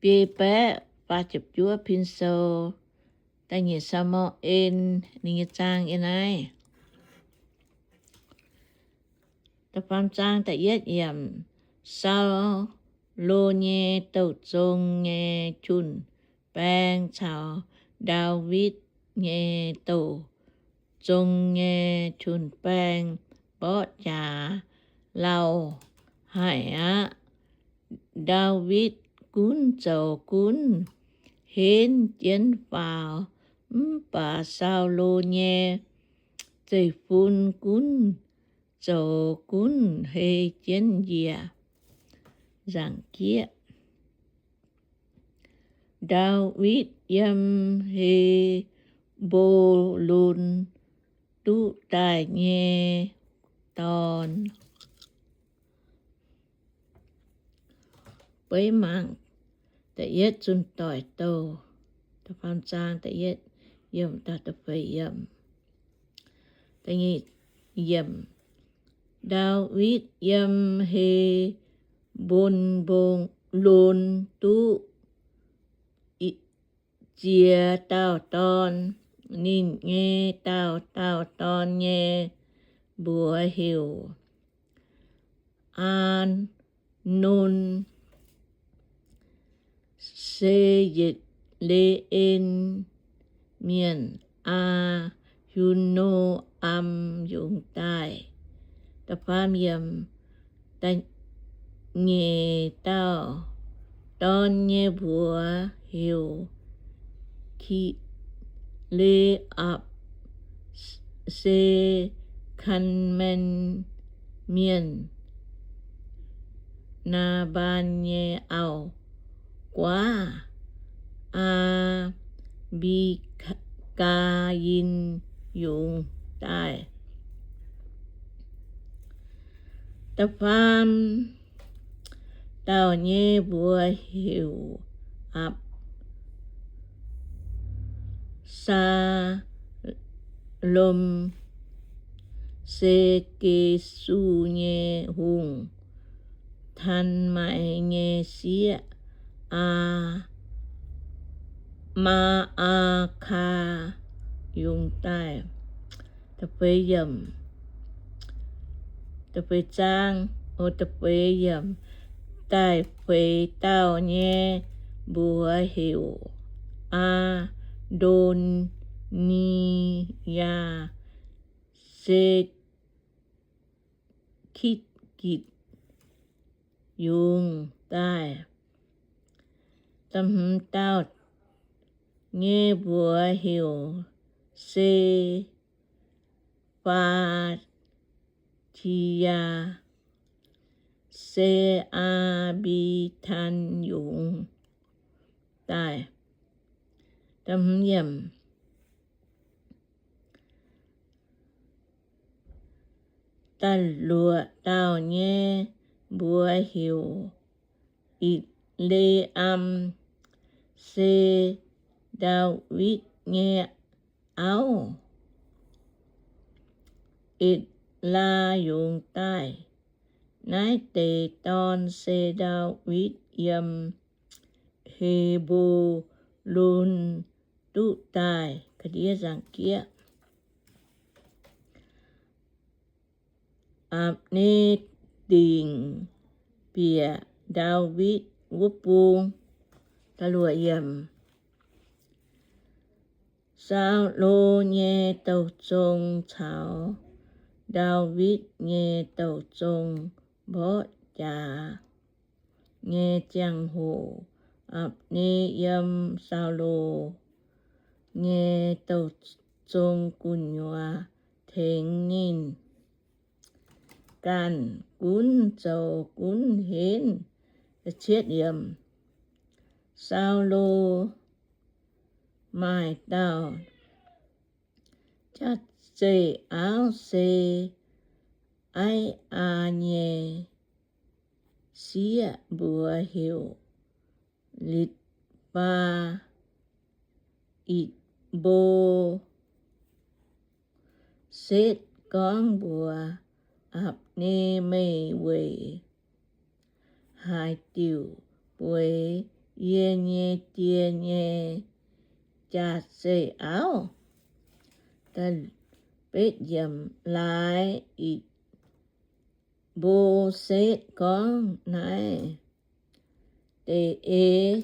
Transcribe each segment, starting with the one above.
biei baeqv faah ziepc juov pin sou, da'nyeic Saa^mu^en, ninh nyei zaang yiem naaiv. Da'faam zaang da'yietv yiemc. Saulo nyei douh zong nyei jun-baeng caux Ndaawitv nyei douh zong nyei jun-baeng mborqv jaax lauh haic aqv. Ndaawitv gunv zoux gunv henv jienv faaux, mv baac Saulo nyei zeiv-fun gunv zoux gunv hei jienv njiec nzaangc jieqv. Ndaawitv yiem He^mbo^lon duqv daaih nyei dorn. Beiv mangc da'yietv Zunh Doic Douh, da'faam zaang da'yietv yiemc daaih da'feix yiemc. Da'nyeic yiemc. Ndaawitv yiem He^mbo^lon duqv ziex dauh dorn. Ninh nyei dauh dauh dorn nyei mbuox heuc Aa^non, se Ye^le^en Mienh, Aa^hi^no^am yungz daaih. Da'faam yiemc. Da'nyeic dauh dorn nyei mbuox heuc Ki^le^apc, se Kaamen Mienh, Naaban nyei auv-guaav, Aa^mbi^gaa^yin yungz daaih. Da'faam dauh nyei mbuox heuc Apc^saa^lom, se Gesu nyei hungh, Taalmai nyei sieqv, Aa, Maa^aa^kaa yungz daaih. Da'feix yiemc. Da'feix zaang, o, da'feix yiemc. Da'feix dauh nyei mbuox heuc Aa^ndo^ni^yaa, se Kitv^gitc yungz daaih. Da'hmz dauh nyei mbuox heuc Se faa^ti^yaa, se Aa^mbi^taan yungz daaih. Da'luoqc dauh nyei mbuox heuc Itc^le^am, se Ndaawitv nyei auv, Etc^laa yungz daaih. Naaiv deix dorn se Ndaawitv yiem He^mbo^lon duqv daaih. Apc^ne dingc bieqc Ndaawitv wuov bung. Saulo nyei douh zong caux Ndaawitv nyei douh zong mborqv jaax nyei ziangh hoc, Apc^ne yiem Saulo nyei douh zong gu'nyuoz tengx ninh ganh gunv zoux gunv henv. Saulo maaih dauh jaav-zeih auv se Aiv^aa nyei sieqv, mbuox heuc Litv^faa. Itc^mbo^setv gorngv mbuox Apc^ne, Meih weic haaix diuc bueix yie nyei die nyei jaax-zeih auv. Laaix Itc^mbo^setv gorngv naaiv deix eix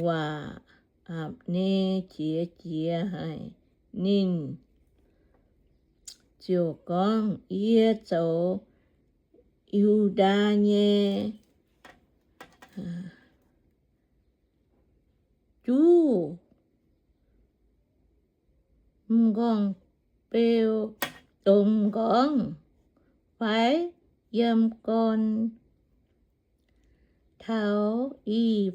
waac, Apc^ne qiex jiez haic. Ninh ziouc gorngv, Yie zoux Yu^ndaa nyei juv m'nqorngv-beu domh m'nqorngv fai yiem gorn taux ih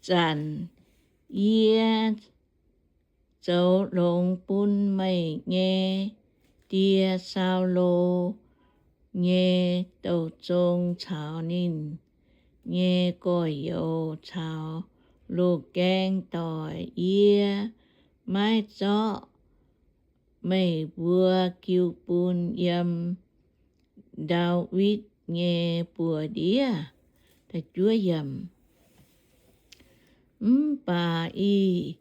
zanc yie zoux longx bun meih nyei die, Saulo, nyei douh zong caux ninh nyei gorx-youz caux loz-gaeng doic. Yie maiv zorqv meih mbuo jiu bun yiem Ndaawitv nyei buoz-ndiev. Mv baac ih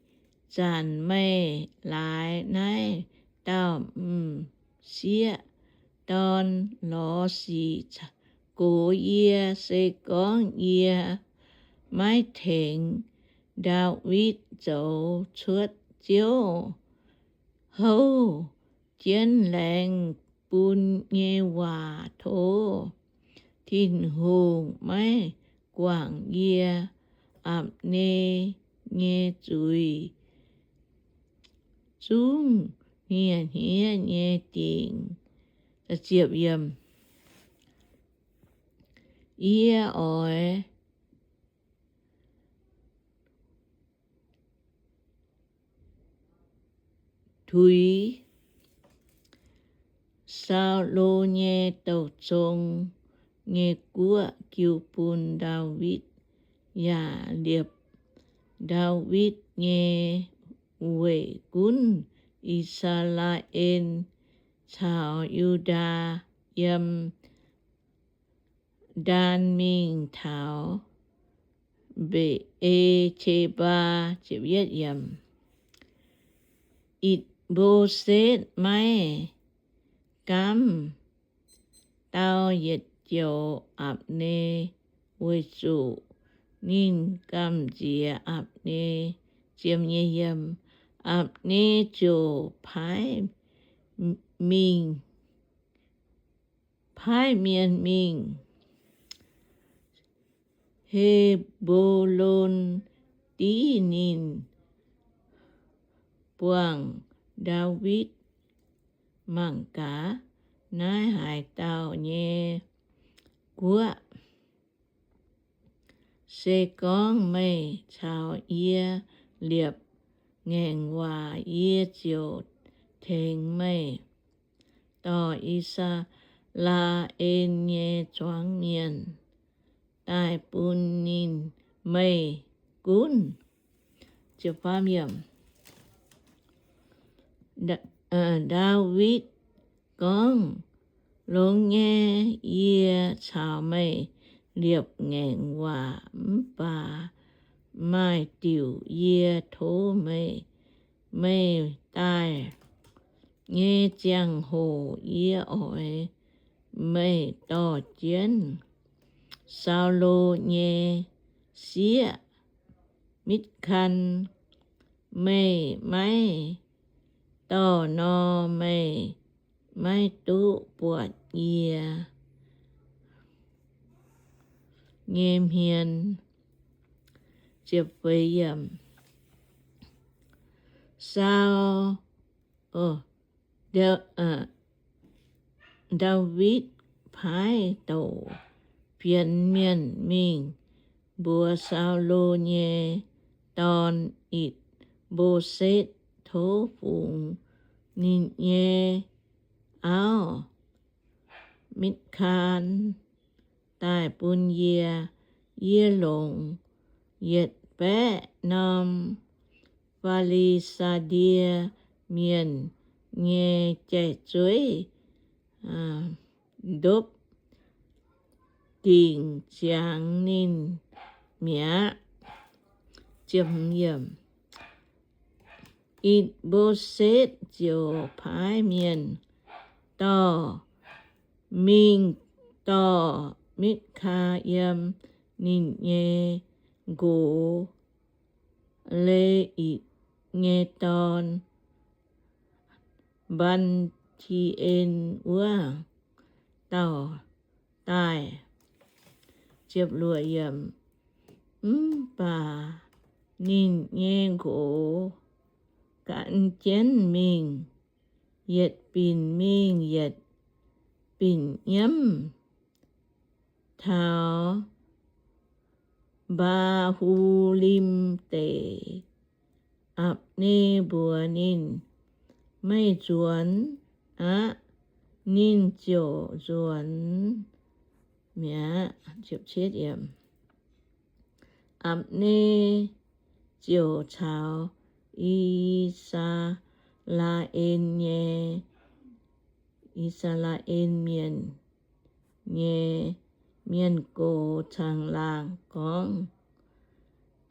zanc meih laaix naaiv dauh m'sieqv dorn lorz sic gox yie. Se gorngv yie maiv tengx Ndaawitv zoux cuotv Ziouv houv jienv laengz bun nyei waac, tov Tin-Hungh maiv guangc yie Apc^ne nyei zuiz zungv hniev-hniev nyei dingc. Yie oix tuix Saulo nyei douh zong nyei guoqv jiu bun Ndaawitv, yaac liepc Ndaawitv nyei weic gunv I^saa^laa^en caux Yu^ndaa yiem Ndaan mingh taux Mbe^e^qe^mbaa. Itc^mbo^setv maiv gaamv dau yietc joux Apc^ne, weic zuqc ninh gamh nziex Apc^ne. Ziemx nyei yiem, Apc^ne ziouc paaiv mingh, paaiv mienh mingh He^mbo^lon div ninh, buangh Ndaawitv mangc gaax naaiv haaix dauh nyei guoqv. Se gorngv meih caux yie liepc ngaengc waac, yie ziouc tengx meih dorh I^saa^laa^en nyei zuangx mienh daaih bun ninh, meih gunv. Ndaawitv gorngv, Longx nyei, yie caux meih liepc ngaengc waac, mv baac maaih diuc yie tov meih, meih daaih nyei ziangh hoc yie oix meih dorh jienv Saulo nyei sieqv, Mitv^kan. Meih maiv dorh nor, meih maiv duqv buatc yie nyei hmien. Sau, Ndaawitv paaiv douc fienx mienh mingh mbuox Saulo nyei dorn, Itc^mbo^setv, tov fungx ninh nyei auv, Mitv^kan, daaih bun yie. Yie longc yietc baeqv norm Fi^li^saa^die Mienh nyei jai-zueiv ndopv dingc ziangx ninh mi'aqv. Itc^mbo^setv ziouc paaiv mienh dorh mingh dorh Mikaa yiem ninh nyei nqox, Le^itc nyei dorn, Mban^ti^en wuov dauh daaih. Mv baac ninh nyei nqox gan jienv mingh, yietc binc mingh yietc binc nyiemv taux Mbaa^hu^lim Deic. Apc^ne mbuox ninh, Meih nzuonx aqv. Ninh ziouc nzuonx mi'aqv. Apc^ne ziouc caux I^saa^laa^en nyei, I^saa^laa^en Mienh nyei mienh gox caangh laangh gorngv,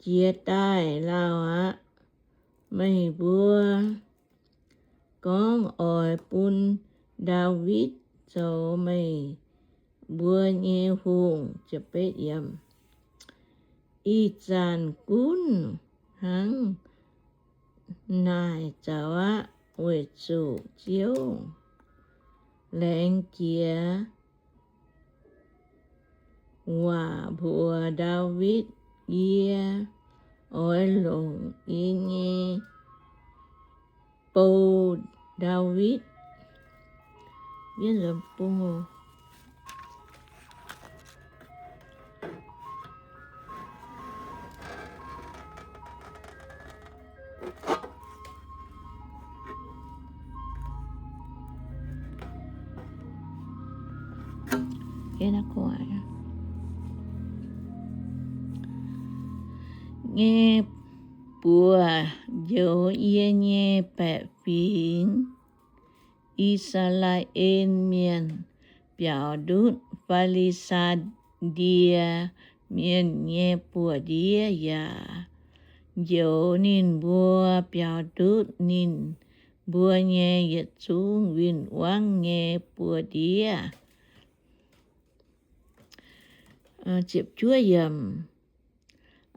Jiez daaih lauh aqv. Meih mbuo gorngv oix bun Ndaawitv zoux meih mbuo nyei hungh. Ih zanc gunv hnangv naaic zoux aqv, weic zuqc Ziouv laengz jiex waac mbuox Ndaawitv, Yie oix longc yie nyei bou, Ndaawitv, nyei buoz njoux yie nyei baeqc fingx. I^saa^laa^en Mienh biaux ndutv Fi^li^saa^die Mienh nyei buoz-ndiev yaac njoux ninh mbuo biaux ndutv ninh mbuo nyei yietc zungv win-wangv nyei buoz-ndiev.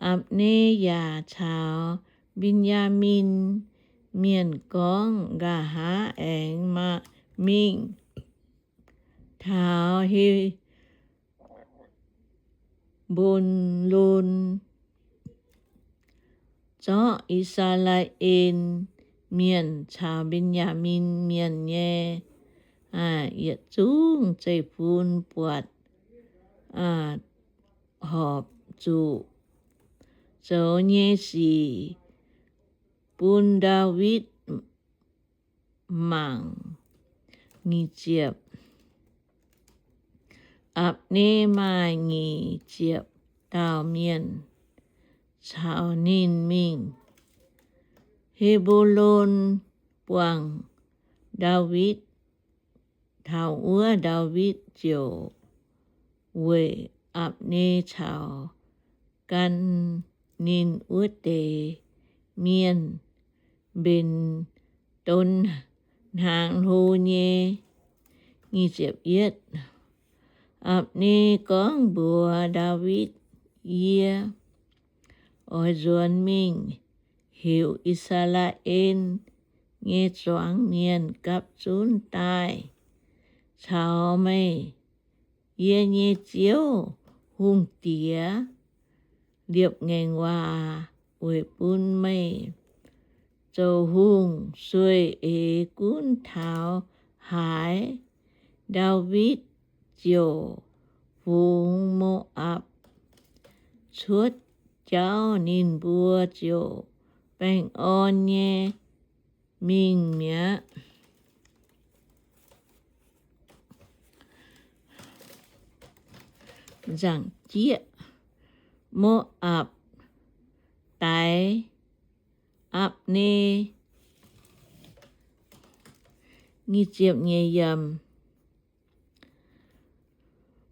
Apc^ne yaac caux Mben^yaa^min Mienh gorngv, Nqa'haav aengx mingh taux He^mbo^lon, zorqv I^saa^laa^en Mienh caux Mben^yaa^min Mienh nyei yietc zungv zeiv-fun buatc horpc zuqc zoux nyei sic bun Ndaawitv mangc. Apc^ne maaih nyic ziepc dauh mienh caux ninh mingh He^mbo^lon buangh Ndaawitv. Taux wuov Ndaawitv ziouc weic Apc^ne caux gan ninh wuov deix mienh mbenc don hnaangx hlo nyei. Apc^ne gorngv mbuox Ndaawitv, Yie oix nzuonx mingh heuc I^saa^laa^en nyei zuangx mienh gapv zunv daaih caux meih, yie nyei ziouv, hungh diex, liepc ngaengc waac weic bun meih zoux hungh sueih eix gunv taux haaix. Ndaawitv ziouc fungx Mo^apc cuotv jauv, ninh mbuo ziouc baengh orn nyei mingh mi'aqv. Nzaangc jieqv, Mo^apc daix Apc^ne. Nyic ziepc nyeic yiemc.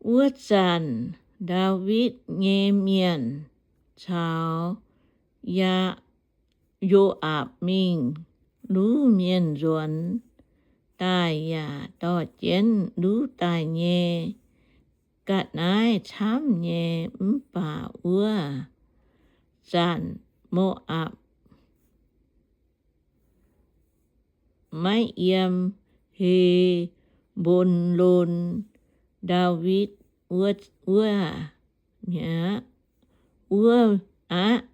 Wuov zanc Ndaawitv nyei mienh caux Yaa, Yo^aapc mingh luv mienh nzuonx daaih yaac dorh jienv luv daaih nyei ga'naaiv camv nyei. Mv baac wuov zanc Mo^apc maiv yiem He^mbo^lon, Ndaawitv wuov, wuov mi'aqv, wuov aqv.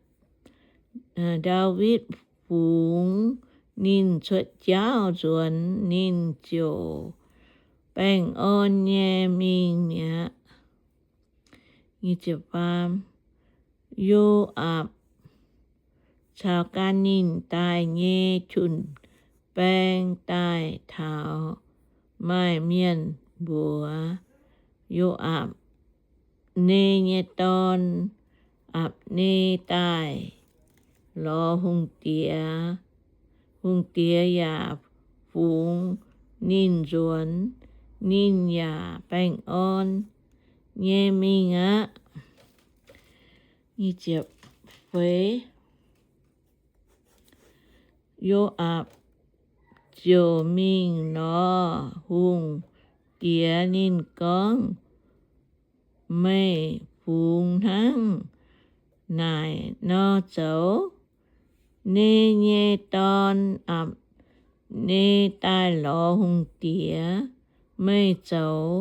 Ndaawitv fungx ninh cuotv jauv nzuonx, ninh ziouc baengh orn nyei mingh mi'aqv. Yo^aapc caux gan ninh daaih nyei jun-baeng daaih taux, maaih mienh mbuox Yo^aapc, Ne nyei dorn, Apc^ne, daaih lorz hungh diex. Hungh diex yaac fungx ninh nzuonx, ninh yaac baengh orn nyei mingh aqv. Yo^aapc ziouc mingh lorz hungh diex. Ninh gorngv, Meih fungx hnangv naaic nor zoux? Ne nyei dorn, Apc^ne, daaih lorz hungh diex. Meih zoux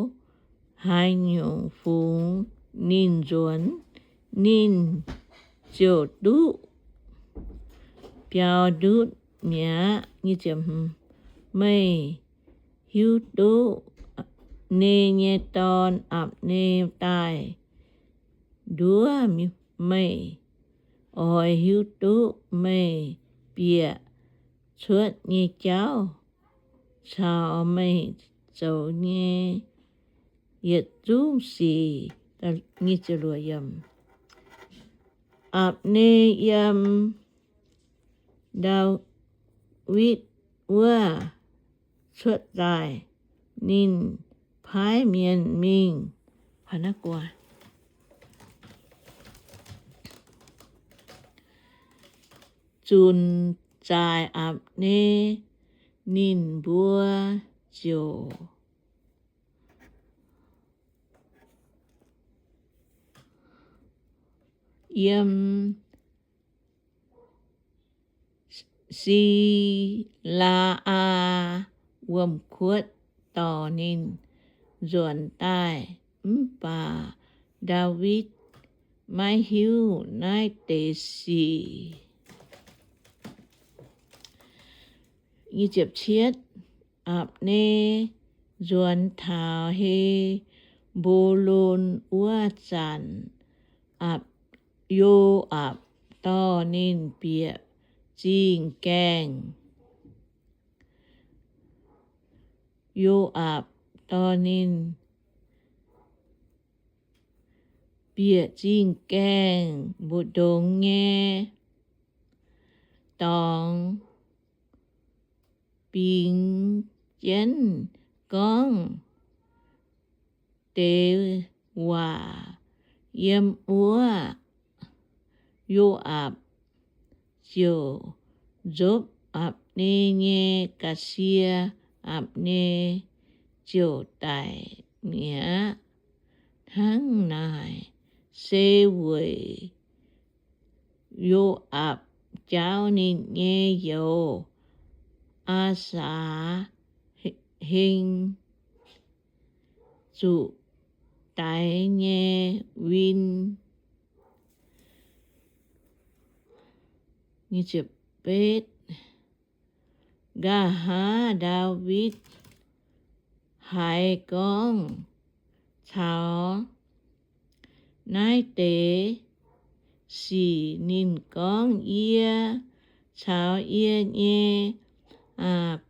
haaix nyungc fungx ninh nzuonx, ninh ziouc duqv biaux ndutv mi'aqv. Meih hiuv duqv Ne nyei dorn, Apc^ne, daaih nduov meih. Oix hiuv duqv meih bieqc cuotv nyei jauv caux meih zoux nyei yietc zungv sic. Apc^ne yiem Ndaawitv wuov cuotv daaih, ninh paaiv mienh mingh zunc zaaic Apc^ne. Ninh mbuo ziouc yiem Silaa Wuom-Kuotv dorh ninh nzuonx daaih. Mv baac Ndaawitv maiv hiuv naaiv deix sic. Apc^ne nzuonx taux He^mbo^lon wuov zanc, Yo^aapc dorh ninh bieqc zingh gaengh. Yo^aapc dorh ninh bieqc zingh gaengh mbu'ndongx nyei dorngx, bingx jienv gorngv deix waac. Yiem wuov Yo^aapc ziouc nzopv Apc^ne nyei ga'sie. Apc^ne ziouc daic mi'aqv. Hnangv naaic se weic Yo^aapc jaauv ninh nyei youz, Aa^saax^heng, zuqc daix nyei win. Nqa'haav Ndaawitv haiz gorngv caux naaiv deix sic, ninh gorngv, Yie caux yie nyei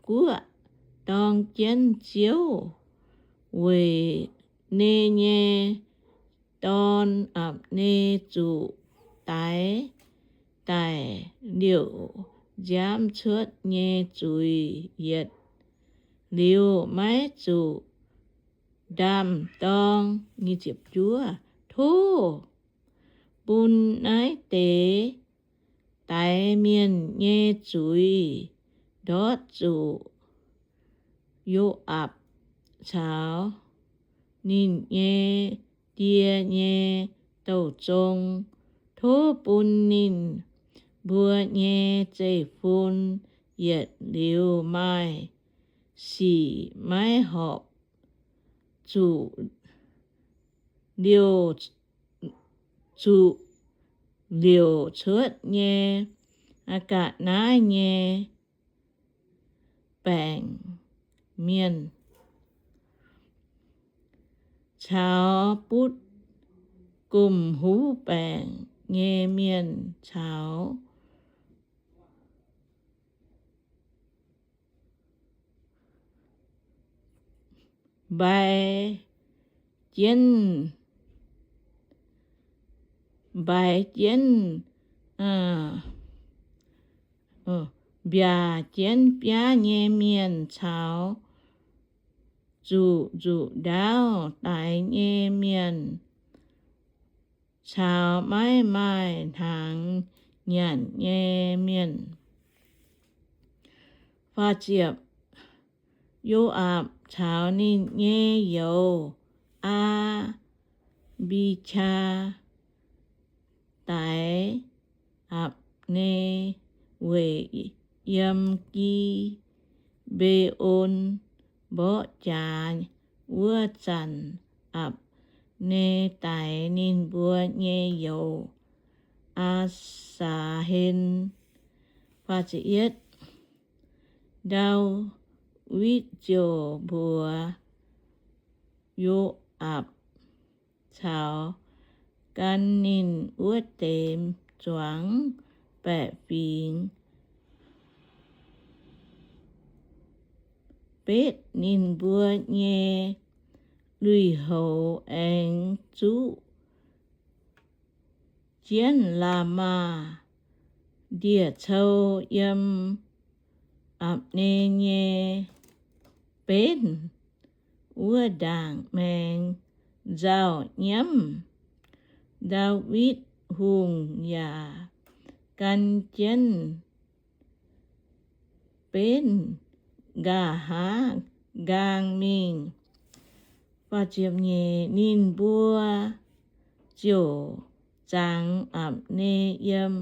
guoqv dorng jienv Ziouv, weic Ne nyei dorn, Apc^ne, zuqc daix daaih liouc nziaamv cuotv nyei zuiz yietc liuz maiv zuqc ndaam-dorng. Tov bun naaiv deix daix mienh nyei zuiz ndortv zuqc Yo^aapc caux ninh nyei die nyei douh zong. Tov bun ninh mbuo nyei zeiv-fun yietc liuz maaih sic, maiv horpc zuqc liouc, zuqc liouc cuotv nyei ga'naaiv nyei baengc mienh, caux butv gomh huv baengc nyei mienh, caux mbaix jienv, mbaix jienv, mbiaac jienv biaav nyei mienh, caux zuqc nzuqc ndaauv daix nyei mienh, caux maiv maaih hnaangx nyanc nyei mienh. Yo^aapc caux ninh nyei youz, Aa^mbi^qaa, daix Apc^ne weic yiem Gi^mbe^on mborqv jaax. Wuov zanc Apc^ne daix ninh mbuo nyei youz, Aa^saa^hen. Ndaawitv ziouc mbuox Yo^aapc caux gan ninh wuov deix zuangx baeqc fingx, betv ninh mbuo nyei lui-houx, aengx zuqv jienv la'maah ndie-cou yiem Apc^ne nyei benv wuov ndaangc maengx nzauh nyiemv. Ndaawitv Hungh yaac gan jienv benv nqa'haav nqaang mingh. Ninh mbuo ziouc zangx Apc^ne yiem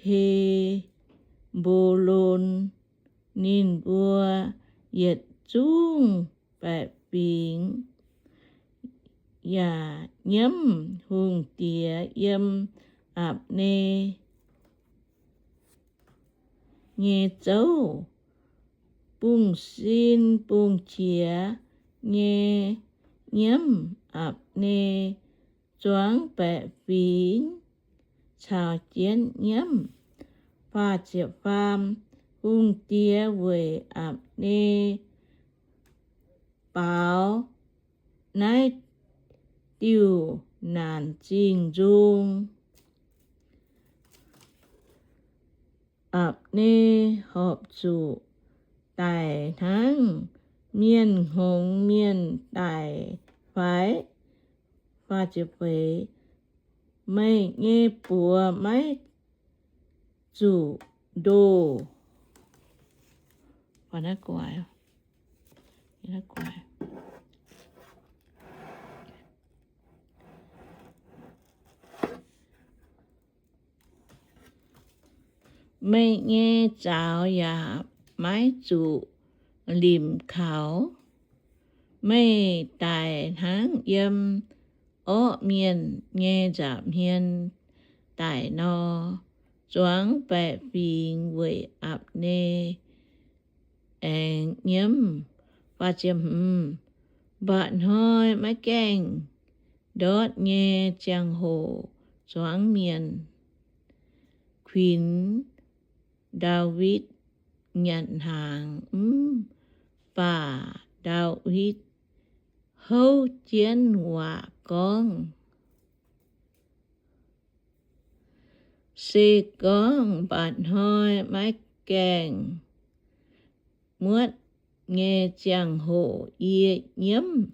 He^mbo^lon. Ninh mbuo yietc zungv baeqc fingx yaac nyiemv hungh diex yiem Apc^ne nyei zouv, bungx sin bungx qiex nyei nyiemv Apc^ne zuangx baeqc fingx caux jienv nyiemv. Hungh diex weic Apc^ne baaux naaiv diuh naanc zingh nzung. Apc^ne horpc zuqc daic hnangv mienh hngongx mienh daic fai? Meih nyei buoz maiv zuqc ndoh. Meih nyei zaux yaac maiv zuqc limc kaux. Meih daic hnangv yiem orqv mienh nyei nza'hmien daic nor. Zuangx baeqc fingx weic Apc^ne aengx nyiemv. Mba'hnoi maiv gaengh ndortv nyei ziangh hoc zuangx mienh kuinx Ndaawitv nyanc hnaangx. Mv baac Ndaawitv houv jienv waac gorngv, Se gorngv mba'hnoi maiv gaengh muotv nyei ziangh hoc yie nyiemv,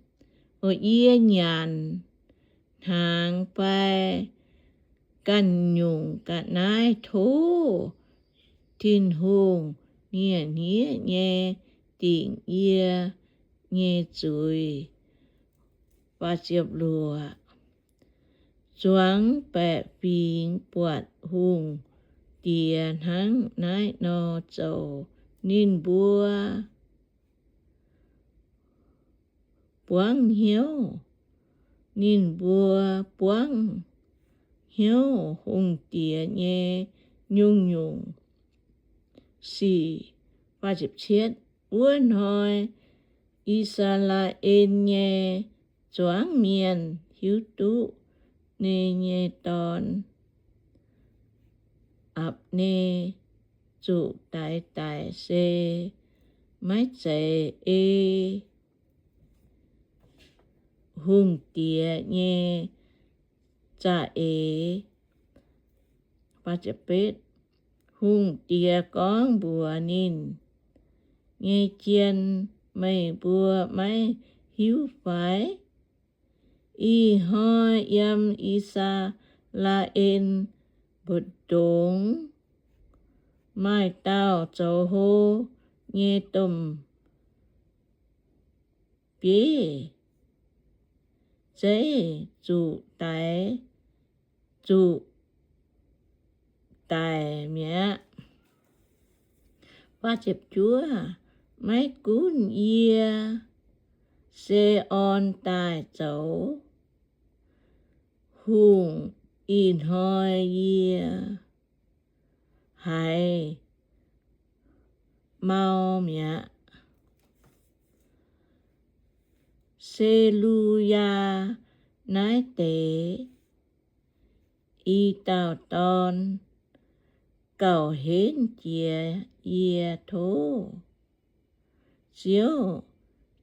yie nyanc hnaangx fai ganh nyungc ga'naaiv tov Tin-Hungh nie-hniev nyei dingc yie nyei zuiz. Zuangx baeqc fingx buatc hungh diex hnangv naaiv nor zoux, ninh mbuo buangv hnyouv, ninh mbuo buangv hnyouv hungh diex nyei nyungc-nyungc sic. Wuov hnoi I^saa^laa^en nyei zuangx mienh hiuv duqv Ne nyei dorn, Apc^ne, zuqc daix daic se maiv zeiz ei hungh diex nyei za'eix. Hungh diex gorngv mbuox ninh nyei jien, Meih mbuo maiv hiuv fai? Ih hnoi yiem I^saa^laa^en mbu'ndongx maaih dauh zoux hlo nyei domh bieiv zeiv zuqc daix, zuqc daic mi'aqv. Maiv gunv yie se orn daaih zoux hungh, ih hnoi yie haiz mau mi'aqv. Se^lu^yaa naaiv deix i dauh dorn gauh henv jiex yie. Tov Ziouv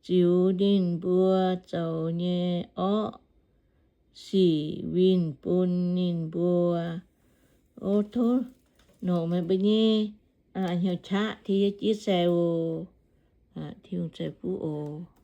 ziux ninh mbuo zoux nyei orqv sic winh bun ninh mbuo. O, tov longc meih mbuo nyei hnyouv qaqv tengx yie chia sẻ oc. Tin-Hungh ceix fuqv oc.